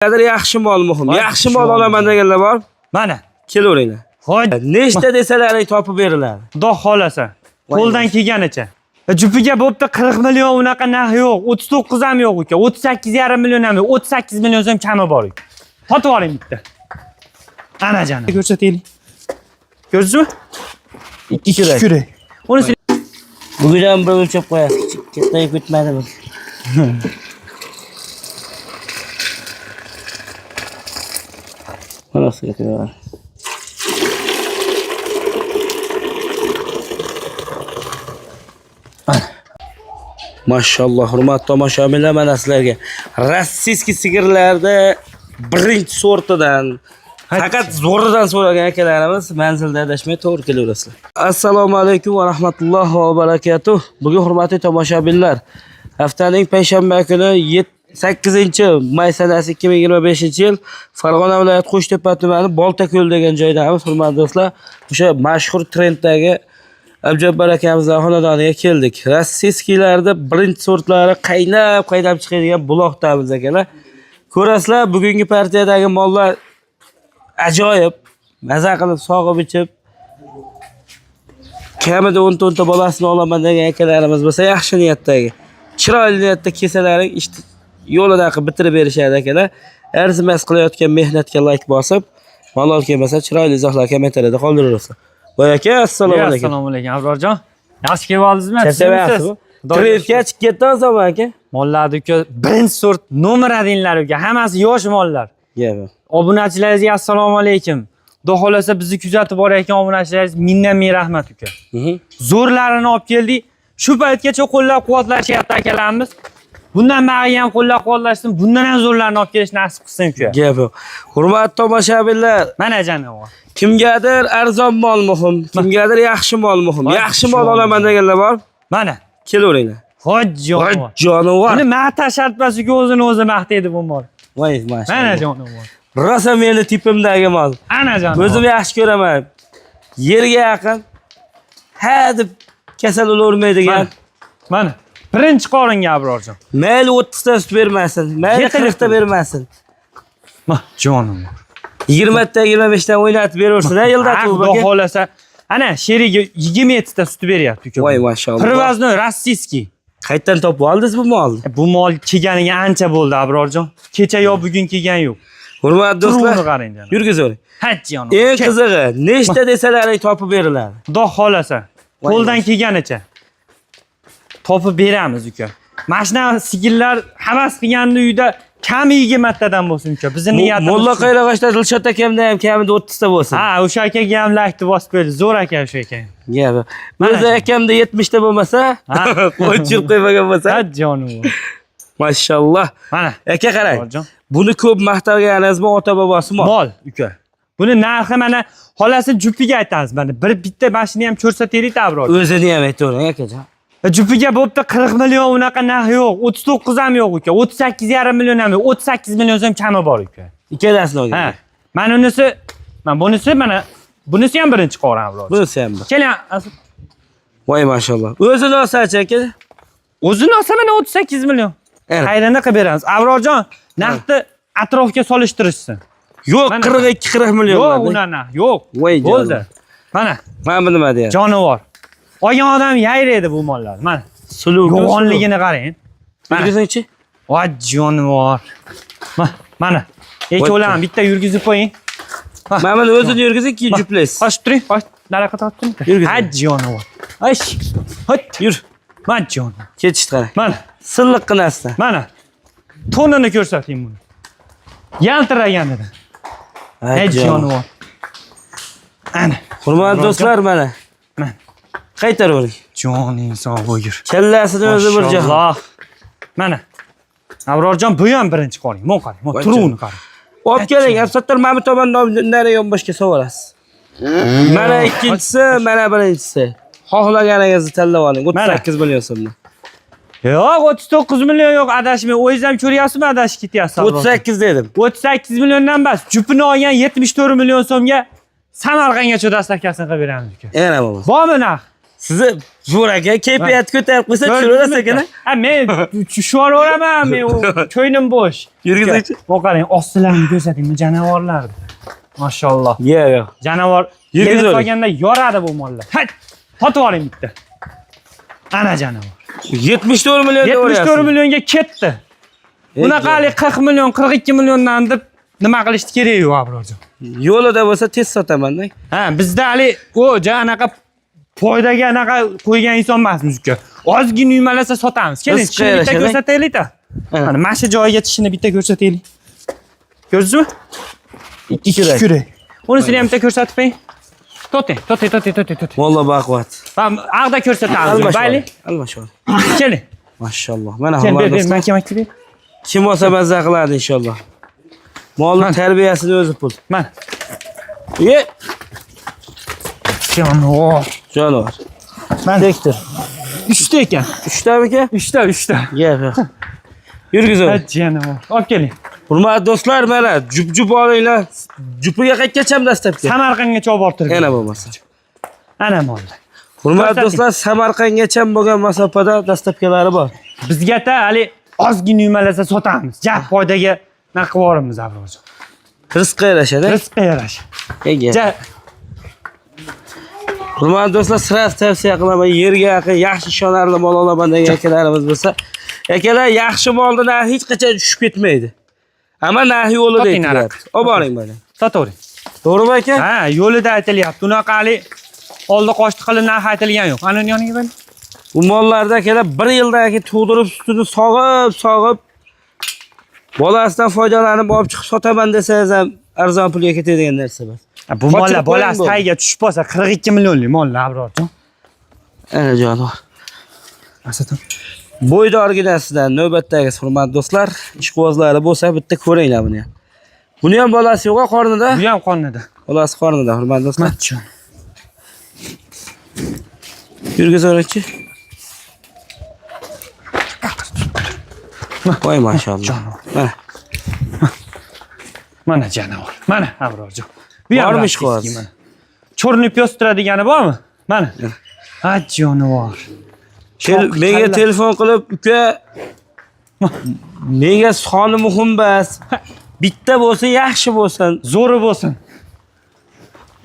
Qadr yaxshi mol muhim. Yaxshi mol olaman deganlar bor. Mana. Kelaveringlar. Hoy, Nechta desalaring topib beriladi. Xudo xolasa. Qo'ldan kelganicha. Jupiga bo'pti 40 million unaqa narx yo'q. 39 ham yo'q uka. 38,5 million ham yo'q. 38 million so'm kami bor uka. Sotib oling bitta. Ana jani. Ko'rsataylik. Ko'rdingizmi? Ikki kurak. Kurak. Unisi Bugun ham bir o'lchab qo'yasiz. Katta ketmadi bu. Mana sizga qo'yaman. Mashalloh, hurmatli tomoshabinlar, mana sizlarga rossiyskiy sigirlarda birinchi sortidan faqat zo'ridan so'ragan akalarimiz manzilda adashmay to'g'ri kelaverasizlar. Assalomu alaykum va rahmatullohi va barakatuh. Bugun hurmatli tomoshabinlar, haftaning payshanba kuni 8 may sanasi 2025-yil Farg'ona viloyati Qo'shtepa tumani Boltako'l degan joydamiz, hurmatli do'stlar. O'sha mashhur trenddagi Abjabbar akamizning xonadoniga keldik. Rossiyskiylarda birinchi sortlari qaynab qaynab chiqadigan buloqdamiz akalar. Ko'rasizlar, bugungi partiyadagi mollar ajoyib, maza qilib sog'ib ichib kamida 10 ta bolasini olaman degan akalarimiz bo'lsa, yaxshi niyatdagi, chiroyli niyatda kelsalaring ishni yo'lida qilib bitirib berishadi akalar. Arzimas qilayotgan mehnatga like bosib, malol kelmasa chiroyli izohlar kommentariyada qoldiraverasizlar. Boy aka, assalomu alaykum. Assalomu alaykum Abrorjon. Yaxshi kelib oldingizmi? Charchamayapsizmi? Trendga chiqib ketdingiz aka. Mollarni uka birinchi sort nomer odinlar uka. Hammasi yosh mollar. Gap. Obunachilaringizga assalomu alaykum. Xudo xolasa bizni kuzatib borayotgan obunachilaringiz mingdan ming rahmat uka. Zo'rlarini olib keldik. Shu paytgacha qo'llab-quvvatlashyapti akalarimiz. Bundan bog'iga ham qo'llab-quvvatlashsin, bundan ham zo'rlarini olib kelish nasib qilsin uka. Gap yo'q. Hurmatli tomoshabinlar, Mana janivor. kimgadir arzon mol muhim, kimgadir yaxshi mol muhim. Voy, Yaxshi mol olaman deganlar bor. Mana. Kelaveringlar. Hoy Voy jonivor. jonivor. Buni maqtash shart emas uka, o'zini o'zi maqtaydi bu mol. Voy Mana mashalloh. jonivor. Rosa meni tipimdagi mol. Ana jonivor. O'zim yaxshi ko'raman. Yerga yaqin. Ha deb kasal olavermaydigan. Mana. Mana. Birinchi qoringa Abrorjon. Mayli 30 ta sut bermasin, mayli Yetilib 40 ta bermasin. Ma jonivor. 20 ta 25 dan o'ynatib beraversin, ha yilda Ha, Xudo aka. xolasa. Ana sherigi 27 ta sut beryapti uka. Voy mashalloh. Привозной российский. Qayerdan topib oldingiz bu molni? Bu mol kelganiga ancha bo'ldi Abrorjon. Kecha yo bugun kelgan yo'q. Hurmatli Turug'ini do'stlar, qarang janob. yurgizavering. Ha jonivor. Eng qizig'i, nechta desalaring topib beriladi. Xudo xolasa. Voy Qo'ldan kelganicha. Topib beramiz uka. Mana shunaqa sigirlar havas qilganni uyda kami 20 tadan bo'lsin uka. Bizning niyatimiz. Mulla shu. Qayrag'ochda Dilshod akamda ham kamida 30 ta bo'lsin. Ha, o'sha akaga ham laykni bosib qo'ydi. Zo'r aka o'sha aka. Gap. Mana O'zi akamda 70 ta bo'lmasa, Ha. o'chirib qo'ymagan bo'lsa. Ha jonivor. Mashalloh. Mana. Aka qarang. Abrorjon. Buni ko'p maqtalganingiz bu ota bobosi mol. Mol uka. Buni narxi mana xolasi jupiga aytamiz. Mana bir bitta mashinani ham ko'rsataylik Abror. O'zini ham aytavering akajon. Jupiga bo'pti 40 million unaqa narx yo'q. 39 ham yo'q uka. 38,5 million ham yo'q. 38 million so'm kami bor uka. Ikkalasini olgan. Ha. Mana unisi, mana bunisi mana bunisi ham birinchi qorin Abror. Bunisi ham bir. Keling. Voy mashalloh. O'zini olsachi aka. O'zini olsa mana 38 million. Ana. Qayerdan qilib beramiz? Abrorjon, narxni atrofga solishtirishsin. Yo'q, Mana. 42 40 million. Yo'q, unaqa narx yo'q. Voy Bo'ldi. jonim. Mana Mana bu nima deyapti? jonivor. Olgan odam yayraydi bu mollar. Mana Suluv. yo'g'onligini qarang. Mana. Yurgizingchi. Voy jonivor. Mana. Ikkovlarni bitta yurgizib qo'ying. Mana buni o'zini yurgizing, keyin juplaysiz. Qochib turing, qoch. Nariyoqqa tortib turing. Yurgizing. Ha jonivor. Aysh. Hot. Yur. Mana jonivor. Ketishdi qarang. Mana, Silliqqinasidan. mana. To'nini ko'rsating buni. Yaltiraganidan. Ay Ey jonivor. Ana. Hurmatli do'stlar, mana. Mana. Qaytaravering. Jon inson bo'yir. Kallasini o'zi bir jahon. Mashalloh. Mana. Abrorjon bu ham birinchi qoring. Mon qarang, mon Voy turuvini qarang. Olib keling, Absattor mana bu tomondan nari yonboshga sovorasiz. Mana ikkinchisi, mana birinchisi. Xohlaganingizni tanlab oling. 38 million so'mdan. Yo'q, 39 million yo'q, adashmay. O'zingiz ham ko'ryapsizmi, adashib ketyapsiz. Abrorjon? 38 dedim. 38 milliondan bas. Jupini olgan 74 million so'mga Samarqandgacha dastlabkasini qilib beramiz uka. Yana bo'lmasa. Bormi narx? Sizni zo'r aka, kayfiyat ko'tarib qo'ysa tushaverasiz aka. Ha, men tushaveraman, men ko'nglim bo'sh. Yurgizingchi. Bu qarang, ostilarini ko'rsating, bu janavorlar. Mashalloh. Yo'q, yo'q. Janavor Yurgizavering. yelib solganda yoradi bu mollar. Ha, sotib oling bitta. Ana janavor. 74 million 74 millionga ketdi. Bunaqa hali 40 million, 42 milliondan deb nima qilishdi kerak yo'q, Abrorjon. Yo'lida bo'lsa tez sotaman-da. Ha, bizda hali u anaqa foydaga anaqa qo'ygan inson emasmiz uka. Ozgina uymalasa sotamiz. Keling, Rizqqa tishini bitta yarashadi. ko'rsataylik-da. Ha. Mana mana shu joyiga tishini bitta ko'rsataylik. Ko'rdingizmi? Ikki kurak. Kurak. Unisini ham bitta ko'rsatib qo'ying. To'ting, to'ting, to'ting, to'ting, to'ting. Molla baquvvat. Tamam, ag'da ko'rsatamiz. Bayli. Almashib. Keling. Mashalloh. Mana Kel, ber, hurmatli ber, do'stlar. manka, manka ber. Kim olsa mazza qiladi inshaalloh. Molning tarbiyasini o'zi pul. Mana. Ye, Jonivor. jonivor. Mana. Tektir. Uchta ekan. Uchtami? Uchta, uchta. Yo'q, yo'q. Yurgizavering. Ha, jonivor. Olib keling. Hurmatli do'stlar, mana jup-jup olinglar. Jupiga qaytgacham dastlabki. Samarqandgacha olib borib turgan. Yana bo'lmasa. Ana mollar. Hurmatli Ko'rsating. do'stlar, Samarqandgacha bo'lgan masofada dastlabkilari bor. Bizga-ta hali ozgina uymalasa sotamiz. Ja foydaga naq qilib yuboramiz, Abrorjon. Rizqqa yarashadi. Rizqqa yarasha. Ega. Ja Hurmatli do'stlar, sira tavsiya qilaman, yerga yaqin, yaxshi ishonarli mol olaman degan akalarimiz bo'lsa, akalar yaxshi molni narxi hech qachon tushib ketmaydi. Ammo narxi yo'lida Toting narx. aytilyapti. Olib boring mana. sotavering. To'g'rimi aka? Ha, yo'lida aytilyapti. Unaqa hali oldi qochdi qilib narx aytilgan yo'q. Ana uni yoniga bering. Bu mollarda akalar bir yildan keyin tug'dirib sutini sog'ib, sog'ib bolasidan foydalanib olib chiqib sotaman desangiz ham arzon pulga ketadigan narsa emas. Bu mollar Qochirib qo'ying bolasi bo'ldi. tagiga tushib qolsa 42 millionlik mollar, Abrorjon. Ana jonivor. Asatam. Bo'ydorginasidan navbatdagi hurmatli do'stlar, ishqibozlari bo'lsa bitta ko'ringlar buni ham. Buni ham bolasi yo'q qornida. Bu ham qornida. Bolasi qornida, hurmatli do'stlar. Machon. Yurgizaveringchi. Voy mashalloh. Mana Mana jonivor. Mana Abrorjon. Bu ham Bormi rossiyskiy ishqiboz? mana. Chorni pyoz turadigani bormi? Mana. Ha, jonivor. Menga telefon qilib, uka menga soni muhim emas. Bitta bo'lsin, yaxshi bo'lsin. Zo'ri bo'lsin.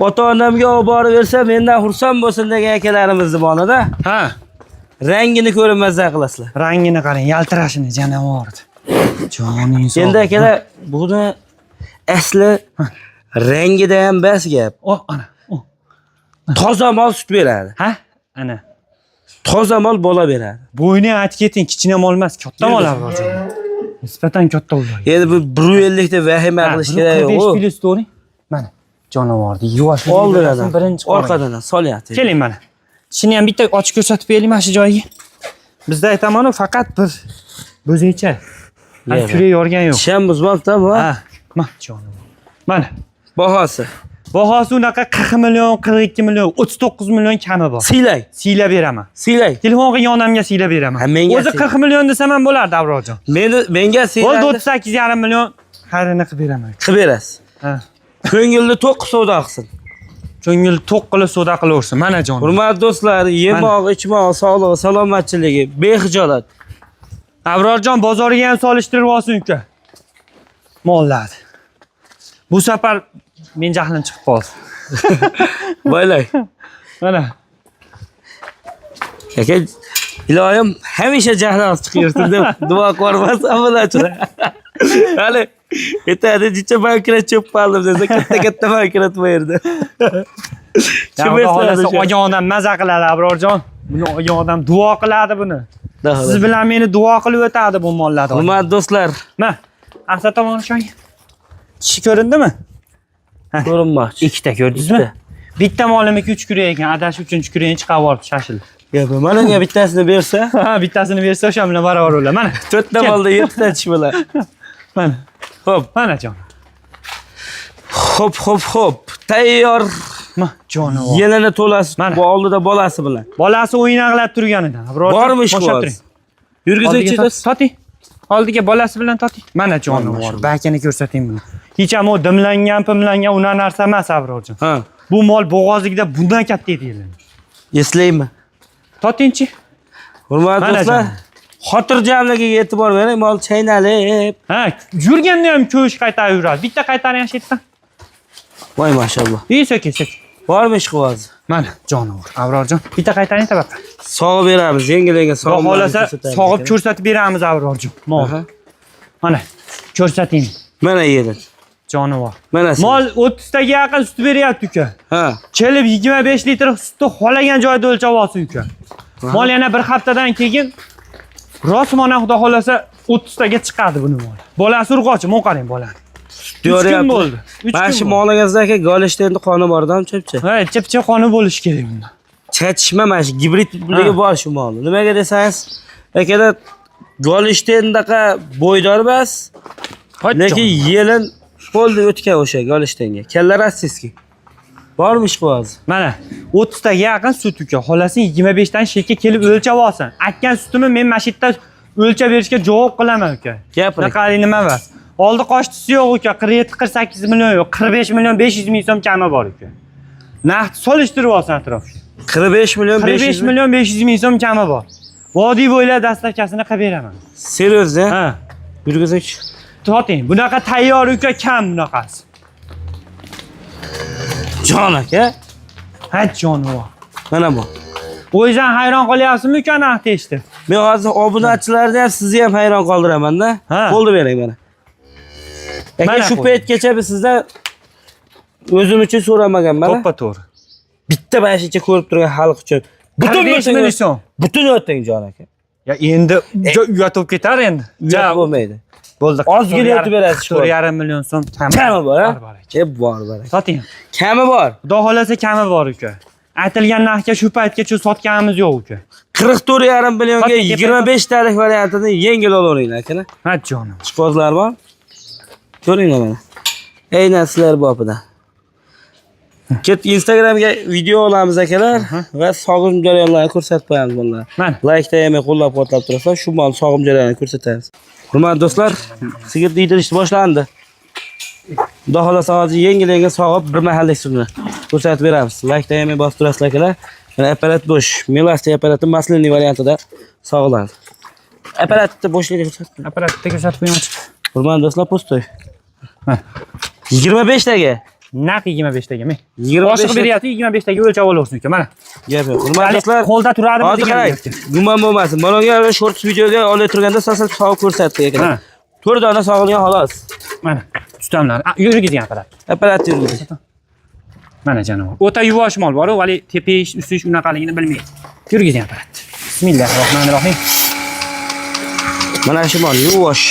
Ota-onamga olib borib bersa, mendan xursand bo'lsin degan akalarimizni molida. Ha, Rangini ko'rib mazza qilasizlar. rangini qarang, yaltirashini jonivor. Joning sog'. Endi akalar, buni asli rangida ham bas gap. O, ana. O. Toza mol sut beradi. Ha? Ana. Toza mol bola beradi. Bo'yni aytib keting, kichkina mol emas, katta mol Abrorjon. Nisbatan katta ular. Endi bu 150 ta vahima qilish kerak yo'q. 45 plyus to'g'ri. Mana jonivorni yuvosh Oldidan, birinchi qorin. orqadan ham solyapti. Keling mana. Tishini ham bitta ochib ko'rsatib beraylik mana shu joyiga. Bizda aytamanu faqat bir bo'zaycha. Hali Yo'q. kurak yorgan yo'q. Tish ham buzmabdi bu. Ha, mana jonivor. Mana. Bahosi. Bahosi unaqa 40 million, 42 million, 39 million kami bor. Siylay, Siylab beraman. siylay. Telefon qilgan odamga siylab beraman. Ha, menga O'zi siy- 40 million desam ham bo'lardi, Abrorjon. Meni menga Bo'ldi siylay. 38,5 million xayrini qilib beraman. Qilib berasiz. Ha. Ko'ngilni to'q savdo qilsin. Ko'ngil to'q qilib savdo qilaversin. Mana jonim. Hurmatli do'stlar, yemoq, ichmoq, sog'lig'i, salomatchiligi bexijolat. Abrorjon bozorga ham solishtirib olsin uka. Mollarni. Bu safar men jahlim chiqib qoldi. Boylay. Mana. Aka, iloyim hamisha jahli chiqib yursin deb duo ko'rmas obunachilar. Hali aytadi, jicha bankrot cho'p qoldim desa, katta katta bankrot bu yerda. Ya Xudo xohlasa olgan odam maza qiladi Abrorjon. Buni olgan odam duo qiladi buni. Siz bilan meni duo qilib o'tadi bu mollarni. Hurmatli do'stlar, Mana. Aqsa tomon shunga. Tishi ko'rindimi? ko'rinmoqchi. Ikkita ko'rdingizmi? Bitta molimiki 3 kurak ekan, adashib 3-kurakni chiqarib yubordi, shashildi. Gap, mana unga bittasini bersa, Ha, bittasini bersa o'sha bilan barobar bo'ladi. Mana. to'rtta molda yettita tish bo'ladi. Mana. Xo'p, Mana jon. xo'p, xo'p, xo'p. Tayyor Ma, jonivor. yelini to'lasi, Mana. bu oldida bolasi bilan. Bolasi o'ynaqlab turganidan. Abrorjon, Bormi boshlab ishqiboz? turing. Yurgizuvchi Oldiga do'st. toting. Oldiga bolasi bilan toting. Mana jonivor. Bakini ko'rsating buni. Hech ham u dimlangan, pimlangan una narsa emas, Abrorjon. Ha, Bu mol bo'g'ozligida bundan katta edi. eslaymi? Totingchi. Hurmatli Mana do'stlar, jonim. xotirjamligiga e'tibor bering, mol chaynalib. Ha, yurganda ham ko'sh qaytarib yuradi. Bitta qaytaring shu yerdan. Voy mashalloh. Ey, sekin, sekin. Bormi ishqiboz? Mana jonivor, Abrorjon. Bitta qaytaring tabaqa. Sog'ib beramiz, yengil-yengil Xudo sog'ib. xohlasa sog'ib ko'rsatib beramiz Abrorjon. Mol. Mana ko'rsating Mana yedin. jonivor. Mana siz. Mol 30 taga yaqin sut beryapti uka. Ha. Kelib 25 litr sutni xohlagan joyda o'lchab olsin uka. Mol yana bir haftadan keyin rosmona xudo xohlasa 30 taga chiqadi buni mol. Bolasi urg'ochi, mon qarang bolani. 3 kun bo'ldi. 3 Mana kun. shu bo'ldi. molingizda aka Golshteynni qoni bordan cho'pcha. Ha, chipcha qoni bo'lishi kerak bunda. Chachishma mana shu gibridligi Ha. bor shu molni. Nimaga desangiz, akalar Golshteyndaqa bo'ydor emas, lekin yelin qo'lda o'tgan o'sha Golshteynga. Kalla rossiyskiy. Bormi ishqiboz? Mana 30 taga yaqin sut uka. Xohlasin 25 dan shekka kelib o'lchab olsin. Aytgan sutimni men mana shu yerda o'lchab berishga javob qilaman uka. Gapiring. Bunaqali nima emas. Oldi qochdisi yo'q uka. 47-48 million yo'q. 45 million 500 ming so'm kami bor uka. Naqd solishtirib olsin atrofga. 45 million 45 500 ming. million 500 ming so'm kami bor. Vodiy bo'ylab dastlabkasini qilib beraman. Seryoz, ha? Ha. Yurgizing. Toting. Bunaqa tayyor uka kam bunaqasi. Jon aka. Ha jonivor. Mana bu. O'zingizdan hayron qolyapsizmi uka naqd eshitib? Men hozir obunachilarni ham sizni ham hayron qoldiraman-da. Ha. Qo'lni bering mana. Aka Mana shu qo'lni. paytgacha biz sizdan o'zim uchun so'ramaganman. To'ppa to'g'ri. Bitta mashincha ko'rib turgan xalq uchun. Butun 45 o'ting, million so'm. Butun o'ting jon aka. Ya endi uyat bo'lib ketar endi. Uyat bo'lmaydi. Bo'ldi. Ozgina yetib berasiz shu. 4,5 million so'm kami. Kami bor, ha? Bor, bor aka. E bor, bor. aka. Soting. Kami bor. Xudo xohlasa kami bor uka. Aytilgan narxga shu paytgacha sotganimiz yo'q uka. 44,5 millionga Soting, 25 talik variantini yengil olaveringlar aka. Ha jonim. Chiqozlar bor. Ko'ringlar mana. Aynan sizlar bopidan. Ket Instagramga video olamiz akalar va sog'im jarayonlarini ko'rsatib qo'yamiz bunlar. Mana. Like yemay qo'llab-quvvatlab turasizlar, shu mol sog'im jarayonini ko'rsatamiz. Hurmatli do'stlar, sigir yeydirish boshlandi. Xudo xohlasa hozir yengil-yengil sog'ib bir mahallik sutini ko'rsatib beramiz. Like yemay bosib turasizlar akalar. Mana apparat bo'sh. Melasti apparati maslinli variantida sog'iladi. Apparatni bo'shligini ko'rsatib. Apparatda ko'rsatib qo'ying ochiq. Hurmatli do'stlar, postoy. Ha. 25 taga. Naq 25 taga men. 25 Oshiq beryapti 25 taga o'lchab olaversin uka. Mana. Gap yo'q. Hurmatli do'stlar, Qo'lda turadimi hozir degan qarang. gapga. Gumon bo'lmasin. Mana shorts videoga olib turganda sal sog'ib ko'rsatdik Ha. akalar. 4 dona sog'ilgan xolos. Mana tutamlar. Yurgizgan apparat. Apparat yurgizdik. Mana jonivor. O'ta yuvosh mol bor-u, hali tepish, usish unaqaligini bilmaydi. Yurgizgan apparat. Bismillahirrohmanirrohim. Mana shu mol yuvosh.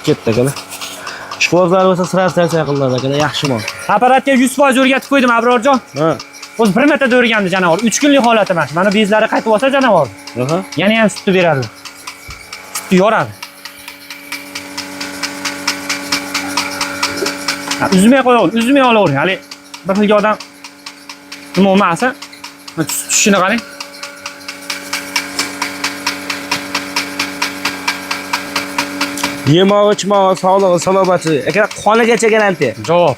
Ketdi akalar. Ishqibozlar bo'lsa sira-sira chaqiladi akalar, yaxshi mol. Apparatga 100% o'rgatib qo'ydim Abrorjon. Ha. O'zi bir marta o'rgandi jonivor. 3 kunlik holati mana shu. Mana bezlari qaytib olsa jonivor. Aha. Yana ham sutni beradi. Sutni yoradi. Ha, uzmay qo'yavering, uzmay olavering. Hali bir xilga odam nima bo'lmasa, mana tushishini qarang. Yemog'i, ichmog'i, sog'lig'i, salomati. Akalar qonigacha garantiya. Javob.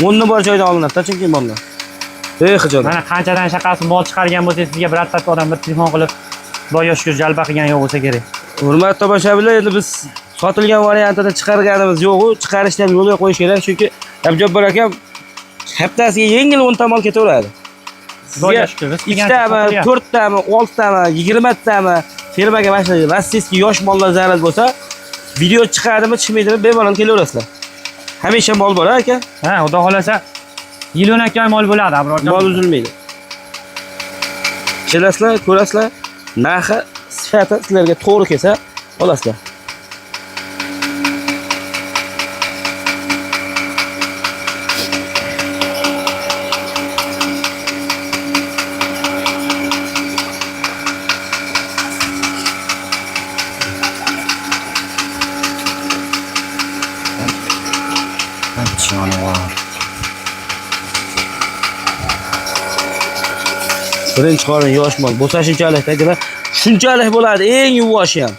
O'rni bor joydan olinadi, chunki mollar. Ey xijolat. Mana qanchadan shaqasi mol chiqargan bo'lsa, sizga birorta odam bir telefon qilib, Xudoga shukur jalba qilgan yo'q bo'lsa kerak. Hurmatli tomoshabinlar, endi biz sotilgan variantini chiqarganimiz yo'q-u, chiqarishni ham yo'lga qo'yish kerak, chunki Abdujabbor akam haftasiga yengil 10 ta mol ketaveradi. Xudoga shukur, rizq Ikkitami, sotilyapti. to'rttami, oltitami, 20tami fermaga mana shu rossiyskiy yosh mollar zarar bo'lsa, video chiqadimi, chiqmaydimi, bemalol kelaverasizlar. Hamisha mol bor aka, Ha, Xudo xolasa yil 12 oy mol bo'ladi, Abrorjon. mol uzilmaydi. Kelasizlar, ko'rasizlar, narxi, sifati sizlarga to'g'ri kelsa, olasizlar. Jonivor. Birinchi qorin yosh mol bo'lsa shunchalik akalar, shunchalik bo'ladi, eng yuvoshi ham.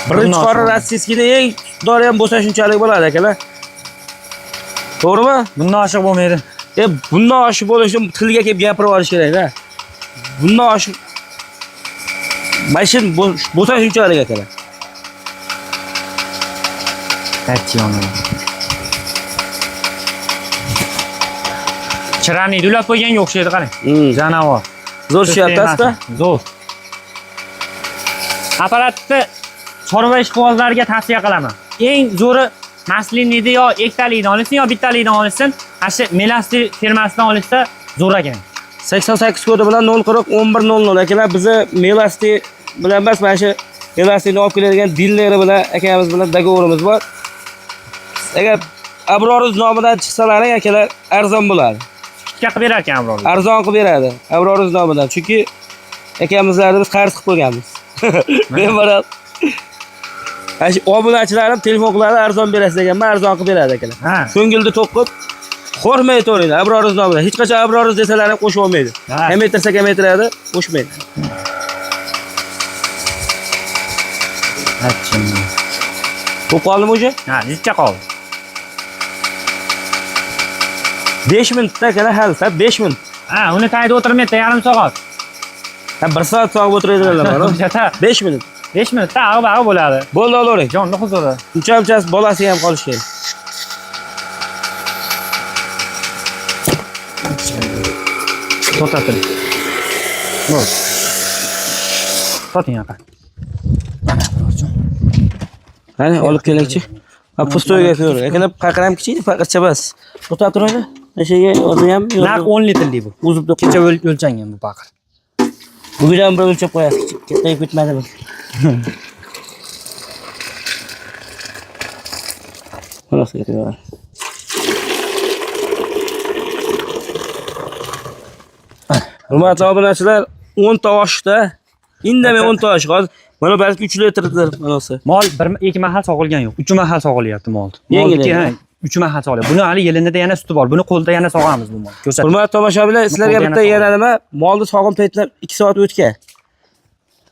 Birinchi Bundan qorin so'ng. rossiyskiyda eng dori ham bo'lsa shunchalik bo'ladi akalar. To'g'rimi? Bundan oshiq bo'lmaydi. Bundan oshib bo'lishi tilga kelib gapirib olish kerak-da. Bundan oshib mashin bo'sa shunchalik akalar. Tatyana. Chiraniyni ulab qo'yganga o'xshaydi, qarang. Janavor. Zo'r tushyapti-da. Zo'r. Apparatni chorva ishqibozlariga tavsiya qilaman. Eng zo'ri masliniyni yo ikkitalikdan olsin yo bittalikdan olsin. Ana shu Melasti firmasidan olsa zo'r ekan. 88 kodi bilan 040 1100 akalar bizni Melasti bilan emas, mana shu Melastini olib keladigan dilleri bilan akamiz bilan dogovorimiz bor. Agar Abroruz nomidan chiqsalaring akalar arzon bo'ladi. Kichikka qilib berar ekan Abror. Arzon qilib beradi Abroruz nomidan. Chunki akamizlarni biz qarz qilib qo'yganmiz. Bemalol. Ana shu obunachilarim telefon qiladi, arzon berasiz deganman, arzon qilib beradi akalar. Ha. Ko'ngilni to'qib qo'rqmay to'laydi Abroruz nomidan. Hech qachon Abroruz desalar ham qo'shib olmaydi. Ha. Kamaytirsa kamaytiradi, qo'shmaydi. To'q qoldimi o'sha? Ha, necha qoldi? 5 minutda akalar hal, 5 minut. Ha, uni tagida o'tirmaydi, yarim soat. Ha, 1 soat sog'ib o'tiradiganlar bor. O'shada 5 minut. 5 minutda ag'i-bag'i bo'ladi. Bo'ldi, olavering. Jonni huzuri. Uncha-munchasi bolasiga ham qolish kerak. To'xtating. Bo'ldi. To'xtating aka. Qani, olib kelingchi. Ha, pustoyga ko'ring. Akalar faqir ham kichik, faqircha emas. To'xtab turinglar. O'shaga o'zi ham Narx 10 litrlik bu. Uzib Kecha o'lchangan bu paqir. Bugun ham bir o'lchab qo'yasiz. Kichik kattayib ketmadimi? Xullas, akalar. Hurmatli obunachilar, 10 ta oshda indamay 10 ta osh. Hozir mana balki 3 litrdir manasi. Mol bir ikki mahal sog'ilgan yo'q. 3 mahal sog'ilyapti mol. Yengil Molniki, endi. ha, 3 mahal sog'ilyapti. Buni hali yelinida yana suti bor. Buni qo'lda yana sog'amiz bu mol. Ko'rsat. Hurmatli tomoshabinlar, sizlarga Qo'lda bitta yana yana nima, molni sog'im paytlab 2 soat o'tgan.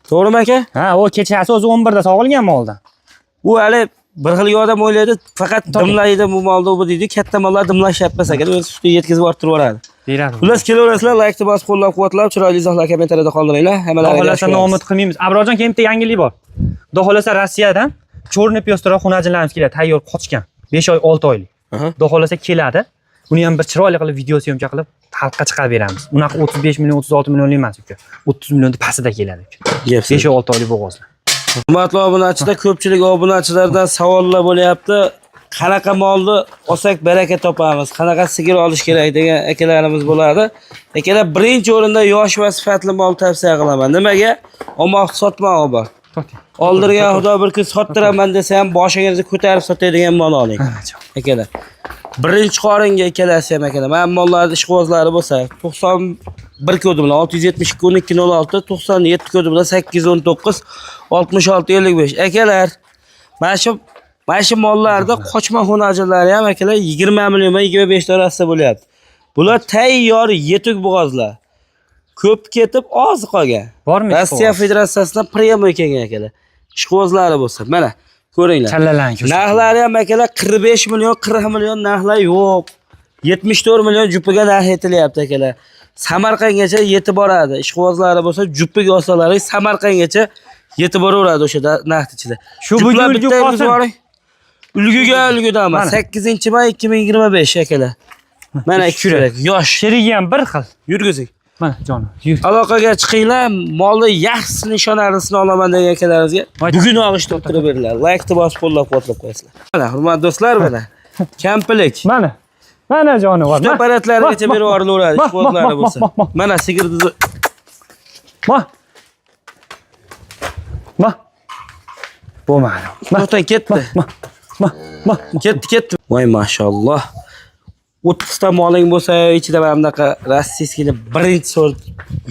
To'g'rimi aka? Ha, u kechasi o'zi 11 da sog'ilgan moldan. U hali bir xil odam o'ylaydi, faqat dimlaydi bu molni bu deydi. Katta mollar dimlashyapmas ekan, o'zi sutini yetkazib orttirib yuboradi. Deyiladi. Xullas, kelaverasizlar, laykni bosib qo'llab-quvvatlab, chiroyli izohlar kommentariyada qoldiringlar. Hammalaringizga Xudo xohlasa noumid qilmaymiz. Abrorjon keyin bitta yangilik bor. Xudo xohlasa Rossiyadan chorni piyostra xunajilarimiz keladi, tayyor qochgan. 5 oy, 6 oylik. Xudo xohlasa keladi. Uni ham bir chiroyli qilib video syomka qilib xalqqa chiqarib beramiz. Unaqa 35 million, 36 millionlik emas uka. 30 millionni pastida keladi uka. 5 oy, 6 oylik bo'g'ozlar. Hurmatli obunachilar, ko'pchilik obunachilardan savollar bo'lyapti. Qanaqa molni olsak baraka topamiz, qanaqa sigir olish kerak degan akalarimiz bo'ladi. Akalar, birinchi o'rinda yosh va sifatli mol tavsiya qilaman. Nimaga? Omoq sotmog'i bor. Oldirgan xudo bir kun sottiraman desa ham boshingizni ko'tarib sotadigan mol oling. Akalar. Birinchi qoringa ikkalasi ham akalar. Mana mollarning ishqibozlari bo'lsa, 91 kodi bilan 672 1206, 97 kodi bilan 819 66 55. Akalar, mana shu mollarda qochma xonajilari ham akalar 20 million va 25 ta orasida bo'lyapti. Bular tayyor yetuk bo'g'ozlar. Ko'p ketib oz qolgan. Bormi Rossiya ishqibozlar? Federatsiyasidan premya kelgan akalar. Ishqibozlari bo'lsa, mana ko'ringlar. Challalarni ko'rsat. Narxlari ham akalar 45 million, 40 million narxlar yo'q. 74 million jupiga narx aytilyapti akalar. Samarqandgacha yetib boradi. Ishqibozlari bo'lsa, jupiga olsalaring Samarqandgacha yetib boraveradi o'sha narx ichida. Shu Juplar bugun ulgu bitta qolsin. yuboring. Ulguga ulgudan emas. Mana. 8-may 2025 akalar. Mana ikki kurak yosh. Sherigi ham bir xil. Yurgizing. Mana jonim, yur. Aloqaga chiqinglar, molni yaxshisini ishonarlisini olaman degan akalarimizga Voy. bugun og'ish to'ktirib beringlar. Laykni bosib qo'llab-quvvatlab qo'yasizlar. Mana hurmatli do'stlar, mana kampilik. Mana. Mana jonivor. Sut apparatlarigacha berib yuborilaveradi, Ma, ishqibozlari ma, ma, bo'lsa. ma, ma. Mana sigirni Ma. Ma. Bo'lmadi. Ma. to'xtang, ketdi. Ma. Ma. Ma. Ketdi, ketdi. Voy mashalloh. 30 ta moling bo'lsa, ichida mana bunaqa rossiyskiyni birinchi sort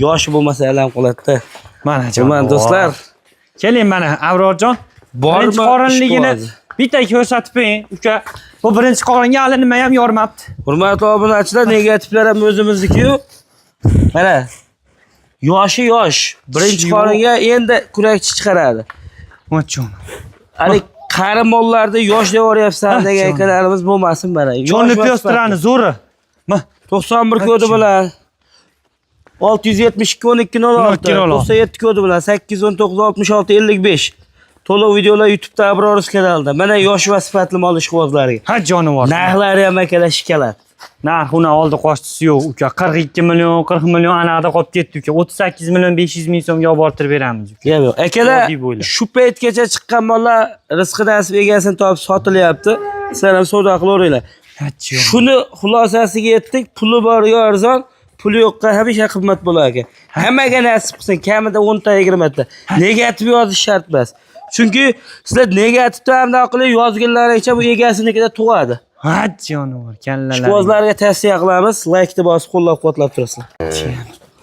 yoshi bo'lmasa alam qiladi-da. Mana jonivor. Hurmatli do'stlar, Keling mana Abrorjon. Bormi Birinchi qorinligini ishqibozi? bitta ko'rsatib qo'ying, uka. Bu birinchi qoringa hali nima ham yormabdi. Hurmatli obunachilar, negativlar ham o'zimizniki-yu. Mana yoshi yosh, birinchi Yo'q. qoringa endi kurakchi chiqaradi. Vochon. Hali qari mollarni yosh deb yuboryapsan Ha, degan jonim. akalarimiz bo'lmasin mana. Yosh Chonni va piyostrani sifatli. zo'ri. Ma. 91 kodi bilan 672 12 06, 97 kodi bilan 819 66 55. To'liq videolar YouTube'da Abror kanalida. Mana yosh va sifatli mol ishqibozlariga. Ha jonivor. Narxlari ham akalar shikalat. Narx uni oldi qochdisi yo'q uka. 42 million, 40 million anaqada qolib ketdi uka. 38 million 500 ming so'mga olib bortirib beramiz uka. Yo'q, yo'q. Akalar, Oddiy bo'ylar. shu paytgacha chiqqan mollar rizqi nasib egasini topib sotilyapti. Sizlar ham savdo qilaveringlar. Ha jonivor. Shuni xulosasiga yetdik. Puli borga arzon, puli yo'qqa hamisha qimmat bo'lar ekan. Hammaga nasib qilsin, kamida 10 ta 20 ta. Negativ yozish shart emas. Chunki sizlar negativda ham qilib yozganlaringcha bu egasinikida tug'adi. Ha jonivor kallalar. Ishqibozlarga tavsiya qilamiz, laykni bosib qo'llab-quvvatlab turasizlar.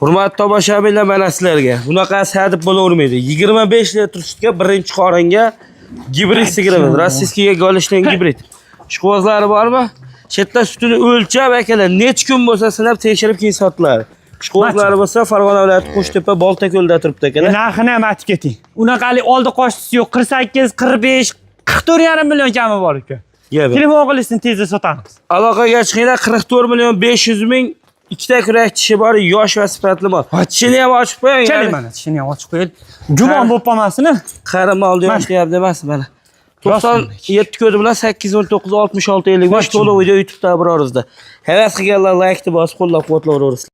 Hurmatli tomoshabinlar, mana sizlarga. Bunaqa sadib bo'lavermaydi. 25 litr sutga birinchi qoringa gibrid sigirimiz. Rossiyskiga golishdan gibrid. Ishqibozlari bormi? Chetda sutini o'lchab akalar, nech kun bo'lsa sinab tekshirib keyin sotiladi. Ishqibozlari bo'lsa Farg'ona viloyati Qo'shtepa Boltako'lda turibdi akalar. Narxini ham aytib keting. Unaqalik oldi qochdisi yo'q. 48, 45, 44,5 million kami bor uka. Yo'q. Telefon qilishsin, tezda sotamiz. Aloqaga chiqinglar, 44 million 500 ming, ikkita kurak tishi bor, yosh va sifatli mol. Tishini ham ochib qo'ying. Keling mana, tishini ham ochib qo'yaylik. Gumon bo'lib qolmasin. Qari molni yoshlayapti emas mana. 97 kodi bilan 819 66 55 to'liq video YouTube'da Abrorizda. Havas qilganlar laykni bosib qo'llab-quvvatlayverasizlar.